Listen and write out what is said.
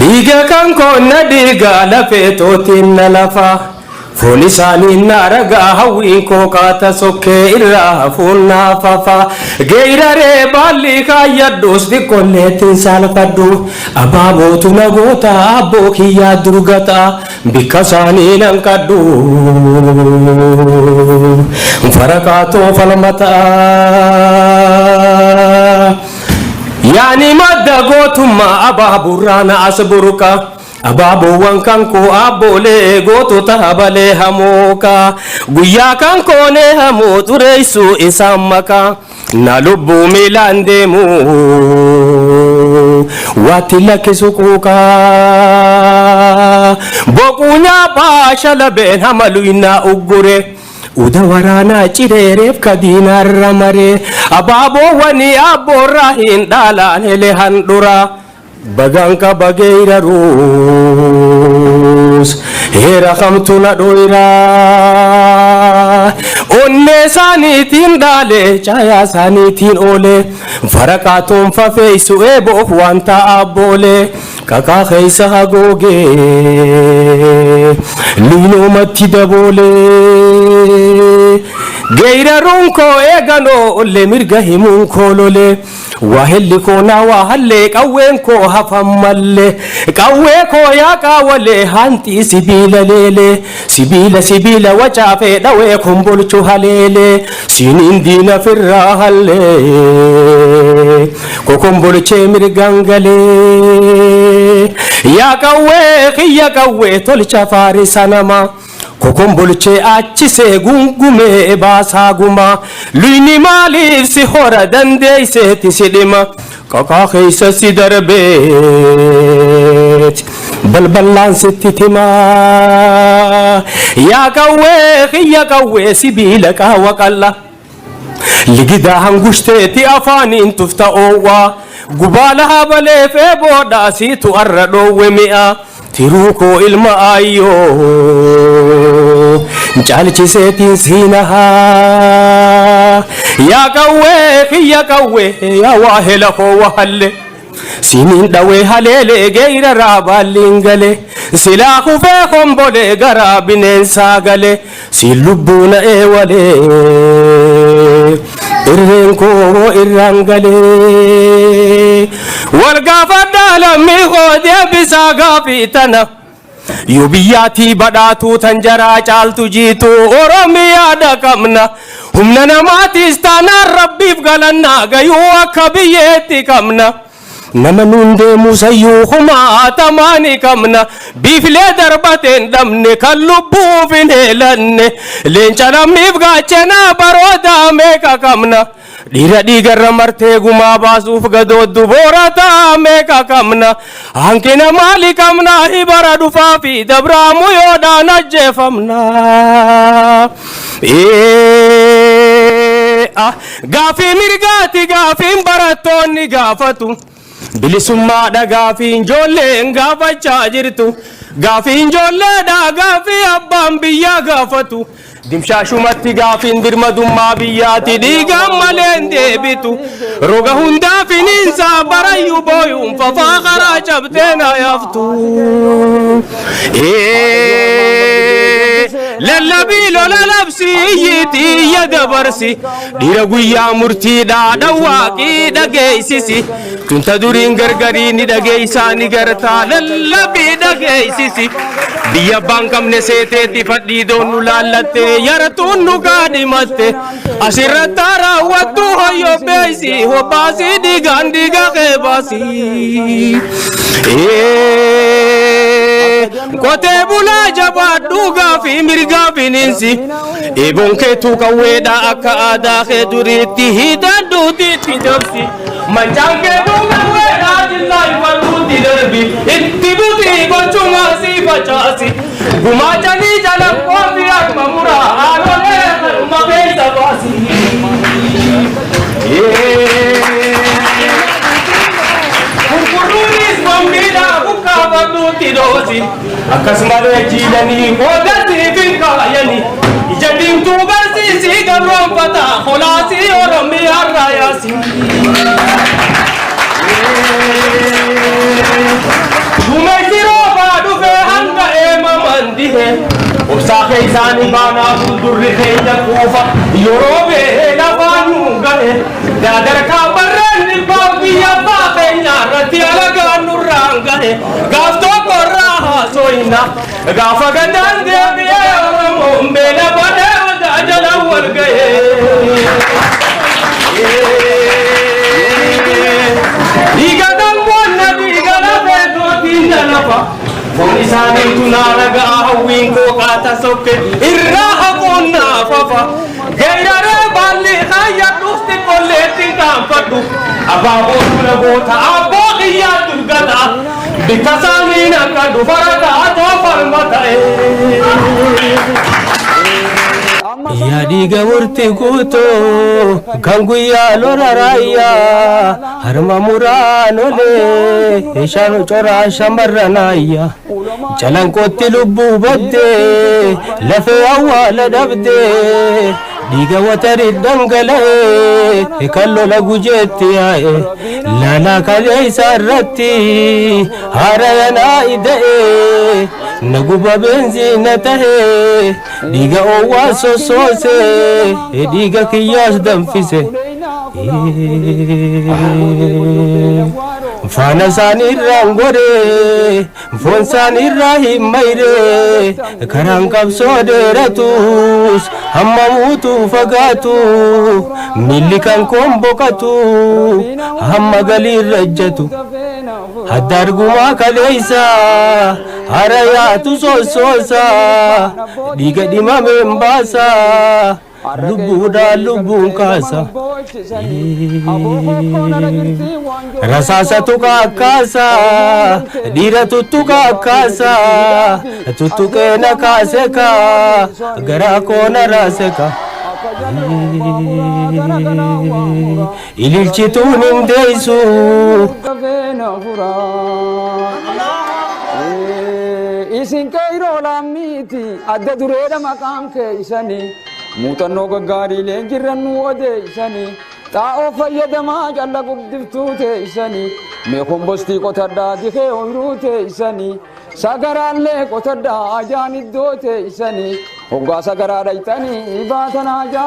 Dhiiga kan koo na dhiiga lafee tootiin na lafa. Foon isaanii na ragaa hawwiin koo qaata sokkee irraa hafuun na fafa. Geeraree baalli kaayyadhus xiqqolleettiin saalfadhu. Abaabootu na goota abboo kiyyaa durgata. Bikka isaanii nan qadhu. Faraqaatoo falmata. Yaani madda gootummaa abaaburraa na as burqa. Abaaboowwan kan koo abboolee gootota habalee hamooka. Guyyaa kan koonee hamoo xureessuu isaan maka. Na lubbuu miilaan deemu waatti lakkisu quuqa. Boquu nyaaphaa shalabeen hamalu innaa uggure. Uda waraanaa cireereef kadiinaarra maree abaaboowwanii abboorraa hin dhaalaan hele handhura. Bagaan qaba geeraruus heera kamtu na dhoyra. Onnee isaaniitiin dhaale caayaa isaaniitiin oole faraqaa toonfafeessu eeboof waan ta'a abboolee qaqaa keessa hagoogee liinoomatti daboolee geeraruun koo eeganoo ollee mirga himuun koo lolee. Waahilli koo naa waa hallee qawween koo hafan mallee qawwee koo yaa qaawwalee hantii sibiila leelee sibiila sibiila wacaafee dhawee kombolchu haleelee siiniin diina firraa hallee kokombolchee mirgaan galee yaa qawwee kiyya qawwee tolcha faarisa namaa. Kokombolchee achisee gungumee baasaa gumaa luyni maaliif si hora dandeeyseeti si dhima qaqaa keessa si darbeet balballaan sitti timaa yaa qawwee kiyya qawwee sibiila qaawa qalla ligidaa hangushiteeti afaaniin tufta oowwaa gubaala habalee feeboodhaa siitu arra dhoowwe mi'a. Tiruu koo ilma aayyoo caalchiseetiin siinahaa yaa qawwee kiyya qawwee yaa waahela koo wahalle siniin dhawee haleelee geeraraa baalliin galee silaa kufee kombolee garaa bineensaa galee siin lubbuu na eewalee irreen koo irraan galee wal gaafadhaa lammii koo deebisaa gaafii tana. Yoo biyyaatii badhaatuu tan jaraa caaltu jiitu Oromiyaa dhaqabna. Humna namaatiis taanaan rabbiif galannaa gayuu akka biyyeetti qabna. Nama nuun deemu sayyuu kumaatamaa ni qabna. Biiflee darbateen dhabne kan lubbuuf hin heelanne. Leenca lammiif gaachanaa baroodaa meeqa qabna. Dhiira dhiigarra martee gumaa baasuuf gadooddu boorataa meeqa qabna. Hanqina maali qabna hibara dhufaa fi dabraamu yoodhaan ajjeefamna. Gaafii mirgaati gaafiin barattoonni gaafatu. Bilisummaadha gaafiin ijoolleen gaafachaa jirtu. Gaafiin ijoolleedha gaafii abbaan biyyaa gaafatu. Dimshaashumatti gaafiin birmadummaa biyyaati dhiigaan malee hin deebitu. Roga hundaa finiinsaa barayyuu booyuun fafaa karaa cabtee na yaaftu. Lallabii lola labsii iyyiitii iyya dabarsi. Dhiira guyyaa murtiidhaa dhawwaaqii dhageessisi. Tunta duriin gargarii ni dhageessaa ni gartaa lallabii dhageessisi. Biyya abbaan qabne seeteetti fadhii doon nu laallatte yaratuun nu kaadhimatte. Asirratti raawwattu hoyyoo beeysi hobbaasii dhiigaan dhiiga kee baasii. Qotee bulaa jabaadhu gaafii mirgaa finiinsi. Eeboon keetuu qawweedha akka aadaa kee duriitti hidhadhuuti itti dabsi. Mancaan keetuu qawweedha jillaa ifadhuuti darbi. Itti butii gochumaa si facaasi. Gumaachanii calaqqoo fi harma muraa haalolee harma keessa baasi. Gurguruunis bombiidha bukkaafadhuutti dhoosi. Akkasumalee jiilanii qoodasiif hin kaayani. Ija diimtuu barsiisii gabroonfata holaasii Oromiyaa raayaasi. Keessaanii baanaa fuuldurri keenya kuufa yeroo beela baanu gale dadarkaa barreen dhibbaa biyya abbaa keenya irratti alagaan nurraan gale gaaf tokko irraa haasoyna gaafa gadaan deebi'ee Oromoon beela badee odaa jala wal ga'ee. Dhiiga damboonna dhiiga lafee tootiin dalafa. Foon isaaniitu naara ga'a hawwiin koo qaata sokke irraa haquun naafafa. Geeraree baalli kaayyadhuus xiqqolleetti kaanfadhu. Abaaboo dura goota abboo kiyyaa durgata. Bikka isaaniin akka dubara taatoo falma ta'e. Yaa dhiiga murtii guutuu kan guyyaa lola raayyaa harma muraan olee ishaan coraa shamarran ayyaa calanqootti lubbuu baddee lafee awwaala dhabdee dhiiga watarii dhangala'ee kan lola gujeetti yaa'e laalaa kaleessa irratti haara yanaa ida'ee na guba beenziina tahee dhiiga oowwaa sossoosee dhiiga kiyyaas danfise. Faana isaanii irraan godhee foon isaanii irraa hin mayree karaan qabsoo dheeratus hamma muutuu fagaatu miilli kan koon boqatu hamma galii irra ejjatu. Hadda argumaa kaleessa hara yaatu sossoosa dhiiga dhimameen baasa lubbuudhaan lubbuun kaasa. Rasaasa tuqa akkaasa dhiira tuttuqa akkaasa tuttuqee na kaase ka garaa koo na raase ka. Ililchituun hin deessu. Isin qeyroo lammiiti adda dureedha maqaan keessanii muuxannoo gaggaariileen jirran nu odeessanii xaa'oo fayyadamaa calla guddiftuu teessanii mee kombostii qotadhaa dikee ooyiruu teessanii sagaraallee qotadhaa ajaan iddoo teessanii hoggaa sagaraa dhayxanii baatan ajaa.